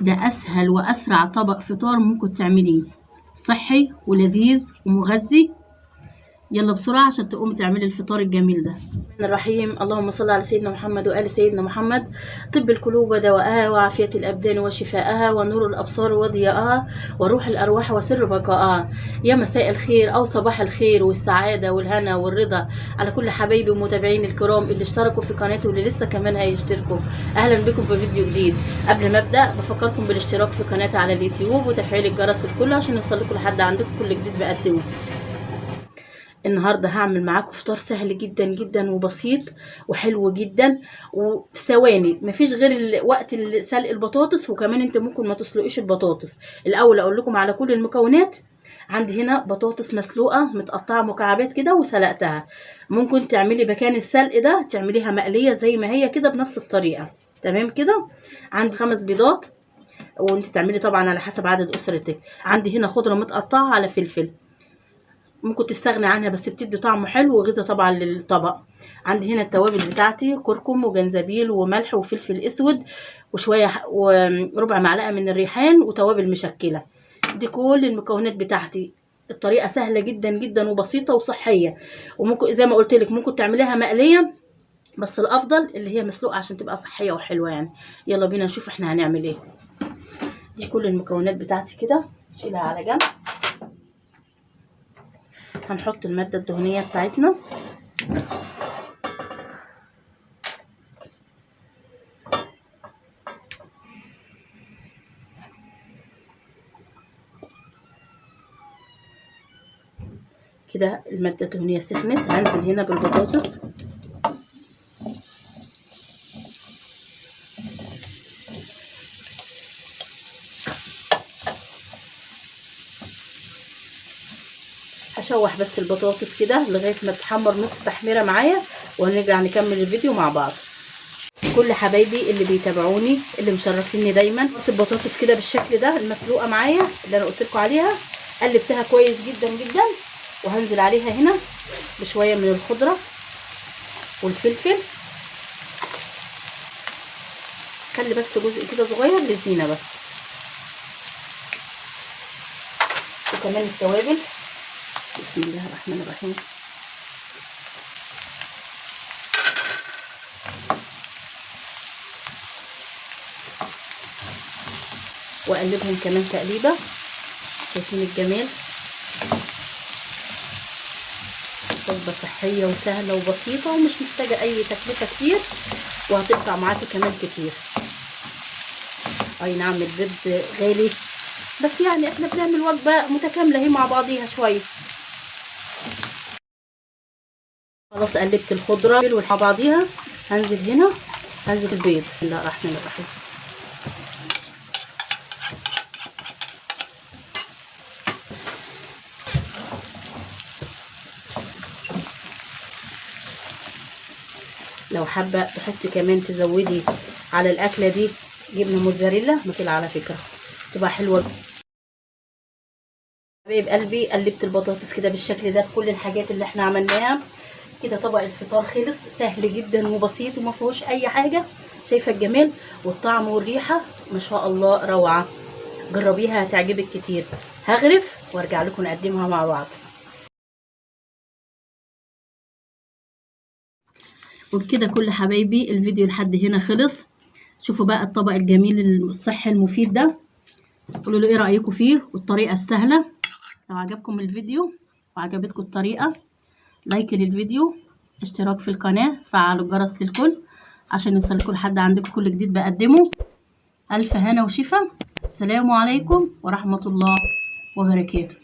ده اسهل واسرع طبق فطار ممكن تعمليه، صحي ولذيذ ومغذي. يلا بسرعة عشان تقومي تعملي الفطار الجميل ده. الرحمن الرحيم، اللهم صل على سيدنا محمد وآل سيدنا محمد. طب القلوب ودواءها، وعافية الأبدان وشفاءها، ونور الأبصار وضياءها، وروح الأرواح وسر بقائها. يا مساء الخير أو صباح الخير والسعادة والهنا والرضا على كل حبايبي ومتابعين الكرام اللي اشتركوا في قناتي واللي لسه كمان هيشتركوا. أهلا بكم في فيديو جديد. قبل ما أبدأ بفكركم بالاشتراك في قناتي على اليوتيوب وتفعيل الجرس الكل عشان يوصل لكم لحد عندكم كل جديد بقدمه. النهارده هعمل معاكم فطار سهل جدا جدا وبسيط وحلو جدا وفي ثواني، مفيش غير وقت سلق البطاطس، وكمان انت ممكن ما تسلقيش البطاطس. الاول اقول لكم على كل المكونات. عندي هنا بطاطس مسلوقة متقطعه مكعبات كده وسلقتها. ممكن تعملي مكان السلق ده تعمليها مقلية زي ما هي كده بنفس الطريقة، تمام كده. عندي 5 بيضات، وانت تعملي طبعا على حسب عدد اسرتك. عندي هنا خضرة متقطعه على فلفل، ممكن تستغني عنها بس بتدي طعم حلو وغذاء طبعا للطبق. عندي هنا التوابل بتاعتي، كركم وجنزبيل وملح وفلفل اسود وشوية وربع معلقه من الريحان وتوابل مشكلة. دي كل المكونات بتاعتي. الطريقة سهلة جدا جدا وبسيطة وصحية، وممكن زي ما قلت لك ممكن تعمليها مقلية، بس الافضل اللي هي مسلوقة عشان تبقى صحية وحلوه يعني. يلا بينا نشوف احنا هنعمل ايه. دي كل المكونات بتاعتي كده، نشيلها على جنب. هنحط المادة الدهنية بتاعتنا، كده المادة الدهنية سخنت. هنزل هنا بالبطاطس، هشوح بس البطاطس كده لغاية ما تحمر نص تحميره معايا، وهنرجع نكمل الفيديو مع بعض. كل حبايبي اللي بيتابعوني اللي مشرفيني دايما، حط البطاطس كده بالشكل ده المسلوقه معايا اللي انا قلت لكم عليها، قلبتها كويس جدا جدا، وهنزل عليها هنا بشوية من الخضرة والفلفل. خلي بس جزء كده صغير للزينة بس، وكمان التوابل. بسم الله الرحمن الرحيم. واقلبهم كمان تقليبه. شايفين الجمال؟ وجبة صحية وسهلة وبسيطة ومش محتاجه اي تكلفة كتير، وهتقطع معاكي كمان كتير. اي نعم البيض غالي، بس يعني احنا بنعمل وجبة متكاملة اهي مع بعضيها شوية. خلاص قلبت الخضرة مع بعضيها. هنزل هنا، هنزل البيض. بسم الله الرحمن الرحيم. لو حابة تحطي كمان تزودي على الاكلة دي جبنه موتزاريلا مثل، على فكرة تبقى حلوة. حبايب قلبي، قلبت البطاطس كده بالشكل ده بكل الحاجات اللي احنا عملناها كده. طبق الفطار خلص، سهل جدا وبسيط وما فيهوش اي حاجة. شايفه الجمال والطعم والريحه؟ ما شاء الله روعه. جربيها هتعجبك كتير. هغرف وارجع لكم نقدمها مع بعض. وبكده كل حبايبي الفيديو لحد هنا خلص. شوفوا بقى الطبق الجميل الصحي المفيد ده، قولوا له ايه رايكم فيه والطريقة السهلة. لو عجبكم الفيديو وعجبتكم الطريقة، لايك للفيديو، اشتراك في القناة، فعلوا الجرس للكل عشان يوصلكم لحد عندكم كل جديد بقدمه. ألف هنا وشفا. السلام عليكم ورحمة الله وبركاته.